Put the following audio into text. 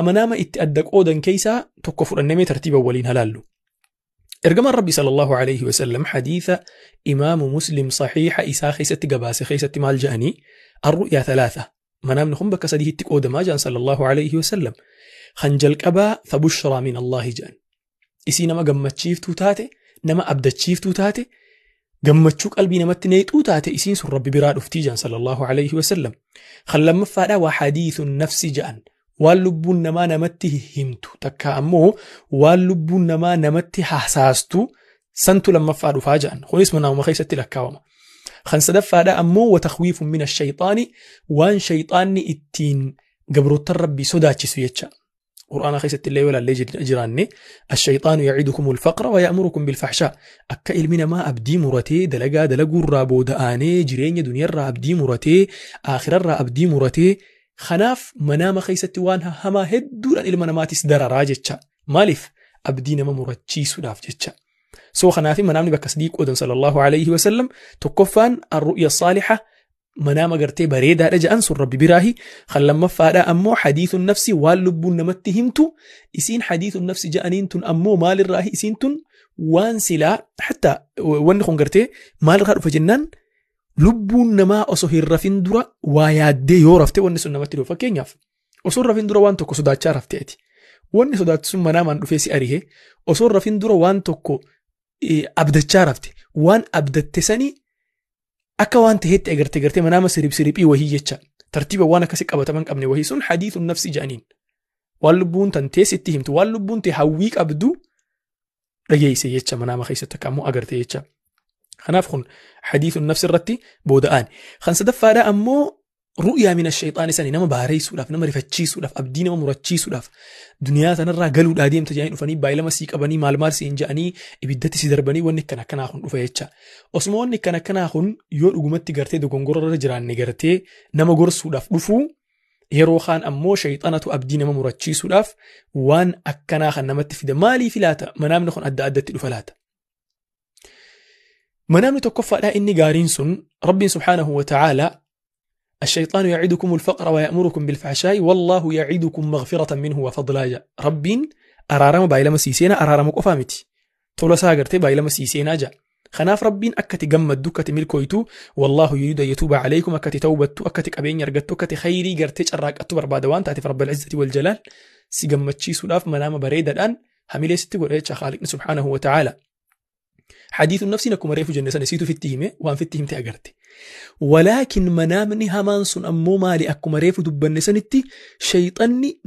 Manaama itti adda qoodan keessaa tokko fudhannee tartiiba waliin halaallu. Ergamaan Rabbi sallallahu alayhi wasallam hadiisa Imaamu Muslim saxiixa isaa keessatti gabaase keessatti maal jedhanii? Arru'yaa thalaatha. Manaamni kun bakka sadiitti qoodamaa jedhan sallallahu alayhi wasallam. Kan jalqabaa fabushraa min Allaahi jedhan. Isii nama gammachiiftuu taate, nama abdachiiftuu taate, gammachuu qalbii namatti neexuu taate isiin sun Rabbi biraa dhuftii jedhan sallallahu alayhi wasallam. Kan lammaffaadhaa waa hadiithun nafsi jedhan. Waan lubbuun namaa namatti himtu takka ammoo waan lubbuun namaa namatti hasaastu santu lammaffaa dhufaa jedhan. Kunis manaamuma keessatti lakkaawama. Kan sadaffaadhaa ammoo wa takhwiifun min ash-shayxaani, waan shayxaanni ittiin gabroottan Rabbii sodaachisu jecha. Qur'aana keessatti illee yoo ilaallee jiraanne ash-shayxaanu ya'idukum al-faqra wa ya'murukum bil-fahshaa. Akka ilmi namaa abdii muratee dalagaa dalaguurraa booda'aanee jireenya duniyaarraa abdii muratee aakhirarraa abdii muratee kanaaf manaama keessatti waan hamaa hedduudhaan ilma namaatis dararaa jecha. Maaliif? Abdii nama murachiisuudhaaf jecha. So kanaaf manaamni bakka sadii qoodan sallallahu alayhi wasallam. Tokkoffaan arru'ya saaliha, manaama gartee bareedaadha jedhan sun Rabbi biraahi. Kan lammaffaadha ammoo hadiithun nafsi, waan lubbuun namatti himtu. Isiin hadiithun nafsi jedhaniin tun ammoo maalirraahi? Isiin tun waan silaa hatta wanni kun gartee maalirraa dhufa jennaan, lubbuun namaa osoo hin rafin dura waa yaaddee yoo rafte wanni sun namatti dhufa. Fakkeenyaaf osoo hin rafin dura waan tokko sodaachaa rafteeti. Wanni sodaatu sun manaamaan dhufee si arihe. Osoo hin rafin dura waan tokko abdachaa rafte. Waan abdatte sanii akka waan taheetti agarte gartee manaama sirib siriphii wahii jecha. Tartiiba waan akkasii qabataman qabne wahii sun hadiithun nafsi jedhaniin. Waan lubbuun tantee sitti himtu, waan lubbuun tee hawwii qabdu dhageesse jecha manaama keessatti akka ammoo agarte jecha. Kanaaf kun hadiithun nafsi irratti booda'aan. Kan sadaffaadha ammoo ru'yaa min ash-shayxaani sani, nama baareessuudhaaf, nama rifachiisuudhaaf, abdii nama murachiisuudhaaf, duniyaa sanarraa galuudhaa deemta jedhanii dhufanii baay'ilama sii qabanii maal maal siin jedhanii ibiddatti si darbanii wanni akkana akkanaa kun dhufa jecha. Osuma wanni akkana akkanaa kun yoo dhugumatti gartee dogongora irra jiraanne gartee nama gorsuudhaaf dhufuu, yeroo kaan ammoo shayxanatu abdii nama murachiisuudhaaf waan akkanaa kan namatti fida. Maaliif laata manaamni kun adda addatti dhufa laata? Manaamni tokkoffaadhaa inni gaariin sun Rabbiin subhaanahu wa ta'aalaa الشيطان يعدكم الفقر ويأمركم بالفحشاء والله يعدكم مغفرة منه وفضلا. ربين أرارم بايلما سيسينا أرارم قفامتي تولا ساغرتي بايلما سيسينا جا. خناف ربين أكتي جمدو كتي ملكويتو والله يريد أن يتوب عليكم، أكتي توبتو أكتي قبين يرقتو أكتي خيري قرتي أراك برباد وان تأتي رب العزة والجلال سيجمدشي سلاف منام بريد الآن هميلي ستي قول خالقنا سبحانه وتعالى. حديث النفس نكم ريف جنة نسيت في التهمة وان في التهمة أجرتي. ولكن منامني همان سن أمو مالي أكم ريف دبن سنتي شيطاني.